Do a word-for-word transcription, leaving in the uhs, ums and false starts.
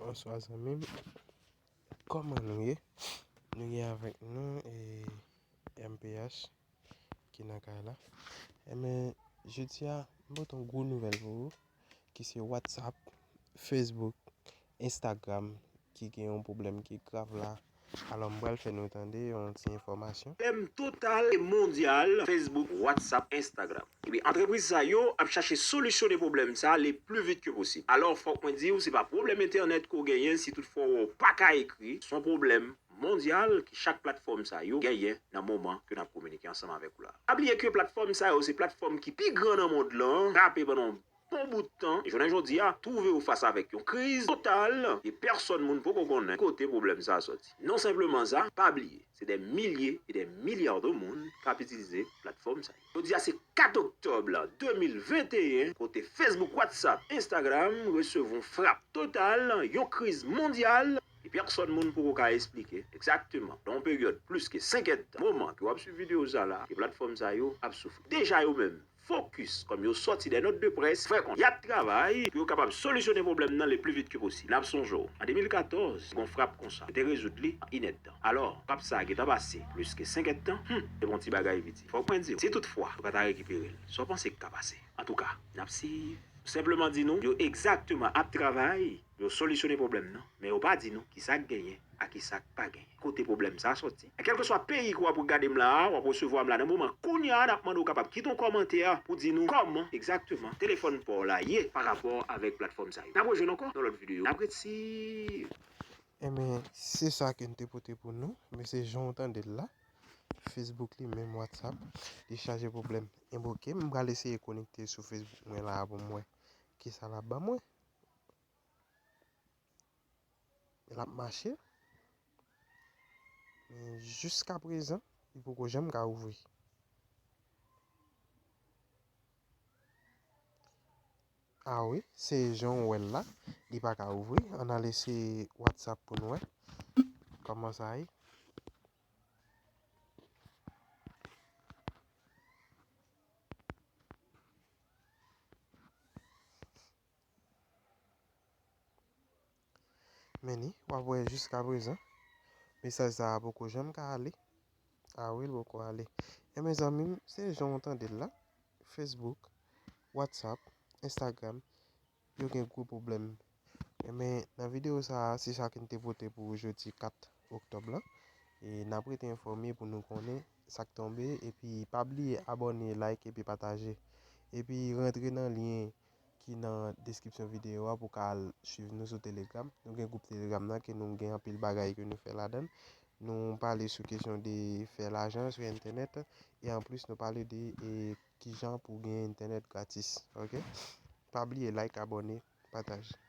Bonswa zanmi m. Kòman nou ye? Nou ye avèk nou e M P H ki nan kay la. Enben, jodi a, m pote yon gwo nouvèl pou ou, ki se WhatsApp, Facebook, Instagram, ki gen yon pwoblèm ki grav la. Alò, m pral fè nou tande yon ti enfòmasyon. Pwoblèm total e mondyal, Facebook, WhatsApp, Instagram. Ebyen, antrepriz sa yo ap chache solisyone pwoblèm sa le pli vit ke posib. Alò, fòk mwen di w, se pa pwoblèm entènèt ke w genyen si toutfwa w pa ka ekri. Se yon pwoblèm mondyal ke chak platfòm sa yo genyen nan moman ke n ap kominike ansanm avèk ou la. Pa bliye ke platfòm sa yo se platfòm ki pi gran nan mond lan, frape pandan yon bon bout tan. E jounen jodi a, twouve w fas avèk yon kriz total e pèsonn moun poko konnen kote pwoblèm sa a sòti. Non senpleman sa, pa bliye, se dè milye e dè milya de moun k ap itilize platfòm sa yo. Jodi a se kat oktòb de mil venteyen, kote Facebook, WhatsApp, Instagram resevwa yon frap total, yon kriz mondyal, e pèsonn moun poko ka esplike egzakteman, nan yon peryòd plis ke senk èdtan, moman ke w ap swiv videyo sa la, ke platfòm sa yo ap soufri. Deja yo menm, fokis, kòm yo sòti dè nòt de près, fè konnen y ap travay pou yo kapab solisyone pwoblèm nan le pli vit ke posib. N ap sonje w, an de mil katòz, gon frap konsa, yo te rezoud li an inèdtan. Alò, frap sa a gentan pase plis ke senk èdtan, hmm, se pa yon ti bagay piti. Fòk mwen di w, si toutfwa yo pa ta rekipere l, sa w panse ki ka pase? Antouka, n ap siyiv. Senpleman di nou, yo egzakteman ap travay pou yo solisyone pwoblèm nan, men yo pa di nou kisa k genyen ak kisa k pa genyen, kote pwoblèm sa a sòti. E kèlkeswa peyi ke w ap gade m la a, w ap resevwa m la nan moman kounye a, n ap mande w kapab kite yon kòmantè pou di nou kòman egzakteman telefòn pa w la ye pa rapò avèk platfòm sa yo. N ap rejwenn ankò nan lòt videyo. N ap ret si Enben, se sa ke n te pote pou nou, men se jan w tande l la. Facebook li menm, WhatsApp, li chaje pwoblèm. Enben, oke, m pral eseye konekte sou Facebook mwen la pou m wè kisa l ap ban mwen. L ap mache. Men jiskaprezan, li poko janm ka ouvri. Ah wi, se jan w wè l la, li pa ka ouvri. Ann al eseye WhatsApp pou n wè kòman sa ye. Men ni, w ap wè jiskaprezan, mesaj sa a poko janm ka ale. Ah wi, l poko ale. E mezanmi m, se jan w tande l la, Facebook, WhatsApp, Instagram, yo gen gwo pwoblèm. Enben, nan videyo sa a, se sa ke n te pote pou ou jodi kat oktòb la. E n ap rete enfòme pou nou konnen sa k tonbe. Epi, pa bliye abòne, like epi pataje. Epi, rantre nan lyen ki nan deskripsyon videyo a pou w ka al swiv nou sou Telegram. Nou gen gwoup Telegram nan ke nou gen anpil bagay ke nou fè ladan l. Nou pale sou kesyon de fè lajan sou entènèt. E anplis, nou pale de, e, kijan pou w gen entènèt gratis. Oke? Pa bliye like, abòne, pataje.